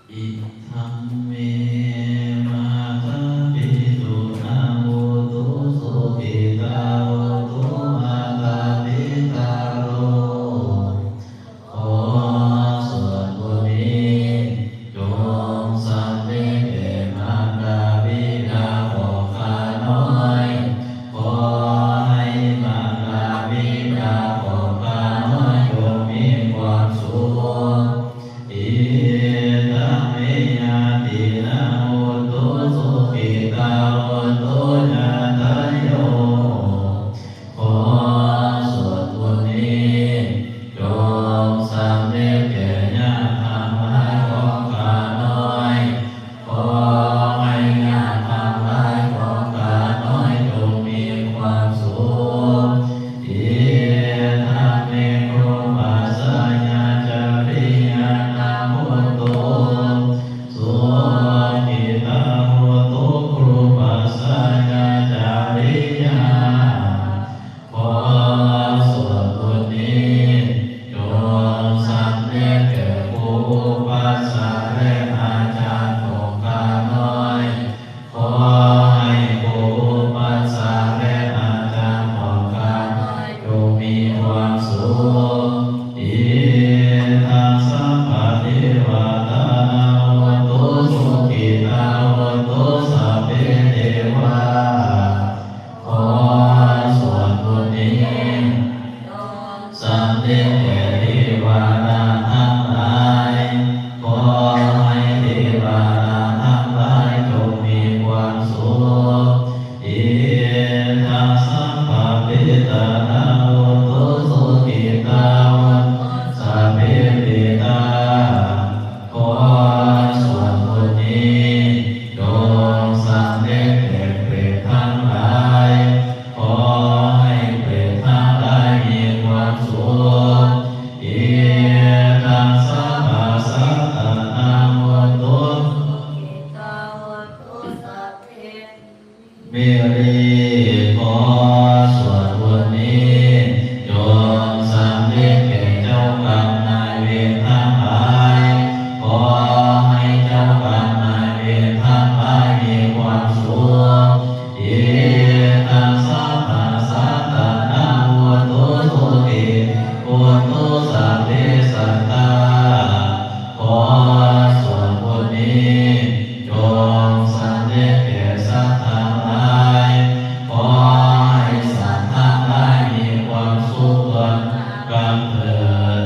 Idaṃ me mātāpitunaṃ puthū sukhitā hontu mātāpitarū. ຂໍສ່ວນບຸນນີ້ ຈົ່ງສຳເລັດແກ່ມານດາບິດາຂອງຂ້ານ້ອຍ. ຂໍໃຫ້ມານດາບິດາຂອງຂ້ານ້ອຍຈົ່ງມີຄວາມສຸກ. Idaṃ me ñātīnaṃ hontu sukhitā hontu ñātayo. ຂໍສ່ວນບຸນນີ້ ຈົ່ງສຳເລັດແກ່ຍາດທັງຫຼາຍຂອງຂ້ານ້ອຍ. ຂໍໃຫ້ຍາດທັງຫຼາຍຂອງຂ້ານ້ອຍຈົ່ງມີຄວາມສຸກ. Idaṃ me kumbhāsayācariyaṃ hontu sukhitā hontu kumbhāsayācariyā. ຂໍສ່ວນບຸນນີ້ ຈົ່ງສຳເລັດແກ່ຄູອຸປັດຊາ ແລະ ອາຈານຂອງຂ້ານ້ອຍ. ຂໍໃຫ້ຄູອຸປັດຊາ ແລະ ອາຈານຂອງຂ້ານ້ອຍຈົ່ງມີຄວາມສຸກ. Idaṃ sabbadevatānaṃ hontu sukhitā hontu sabbe devā. ຂໍສ່ວນບຸນນີ້ ສຳເລັດແກ່ເທວະດາທັງຫຼາຍ. ຂໍໃຫ້ເທວະດາທັງຫຼາຍຈົ່ງມີຄວາມສຸກ. Idaṃ sabbapetānaṃ hontu sukhitā hontu sabbe petā. ຂໍສ່ວນບຸນນີ້ ຈົ່ງສຳເລັດແກ່ເປດທັງຫຼາຍ. ຂໍໃຫ້ເປດທັງຫຼາຍມີຄວາມສຸກ. Idaṃ sabbasatānaṃ hontu sukhitā hontu sabbe miri. ຂໍສ່ວນບຸນນີ້ ຈົ່ງສຳເລັດແກ່ເຈົ້າກຳນາຍເວນທັງຫຼາຍ. ຂໍໃຫ້ເຈົ້າກຳນາຍເວນທັງຫຼາຍມີຄວາມສຸກ. Idaṃ sabbasatānaṃ hontu sukhitā hontu sabbe sattā. ຂໍສ່ວນບຸນນີ້ ຈົ່ງສຳເລັດແກ່ສັດທັງຫຼາຍ. ຂໍໃຫ້ສັດທັງຫຼາຍມີຄວາມສຸກທົ່ວໜ້າກັນເທີ້ນ.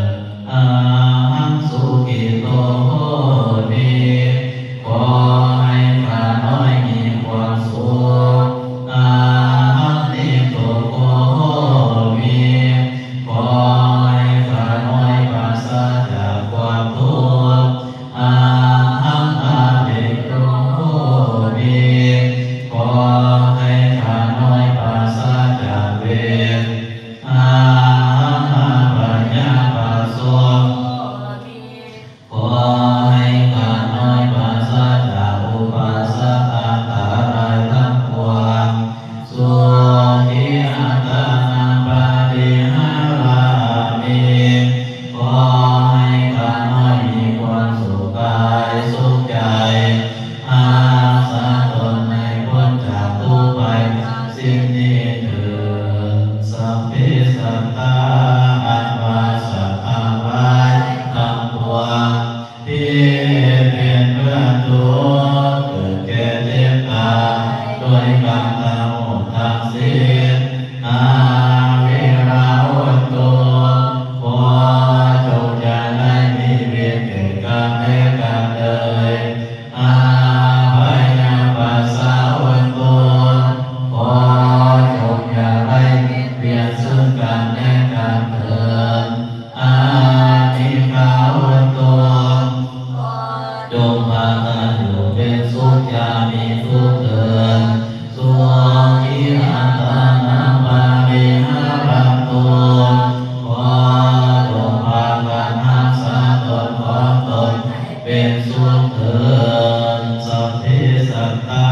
Ahaṃ sukhito homi. ຂໍໃຫ້ຂ້ານ້ອຍມີຄວາມສຸກ. Ahaṃ niddukkho homi. ຂໍໃຫ້ຂ້ານ້ອຍປາສາຈາກຄວາມທຸກ. Ahaṃ anīgho homi. ຂໍໃຫ້ຂ້ານ້ອຍປາສາຈາກເວນ. Ahaṃ abyāpajjho homi. ຂໍໃຫ້ຂ້ານ້ອຍປາສາຈາກອຸປະສັກອັນຕະລາຍທັງປວງ. Sukhī attānaṃ pariharāmi. ຂໍໃຫ້ຂ້ານ້ອຍມີຄວາມສຸກກາຍສຸກໃຈ, ຮັກສາຕົນໃຫ້ພົ້ນຈາກທຸກໄພທັງສິ້ນນີ້ເທີ້ນ. Sabbe sattā ອັນວ່າສັດທັງຫຼາຍທັງປວງ ທີ່ເປັນເພື່ອນທຸກ ເກີດແກ່ເຈັບຕາຍ ດ້ວຍກັນທັງໝົດທັງສິ້ນ. Averā hontu ຂໍຈົ່ງຢ່າໄດ້ມີເວນແກ່ກັນແລະກັນເລີຍ. Abyāpajjhā hontu ຂໍຈົ່ງຢ່າໄດ້ມີວຽນເຊິ່ງກັນແລະກັນເທີ້ນ. Anīghā hontu ຈົ່ງພາກັນຢູ່ເປັນສຸກ ຢ່າມີທຸກເທີ້ນ. Sukhī attānaṃ pariharantu ຂໍຈົ່ງພາກັນຮັກສາຕົນຂອງຕົນໃຫ້ເປັນສຸກເທີ້ນ. Sabbe sattā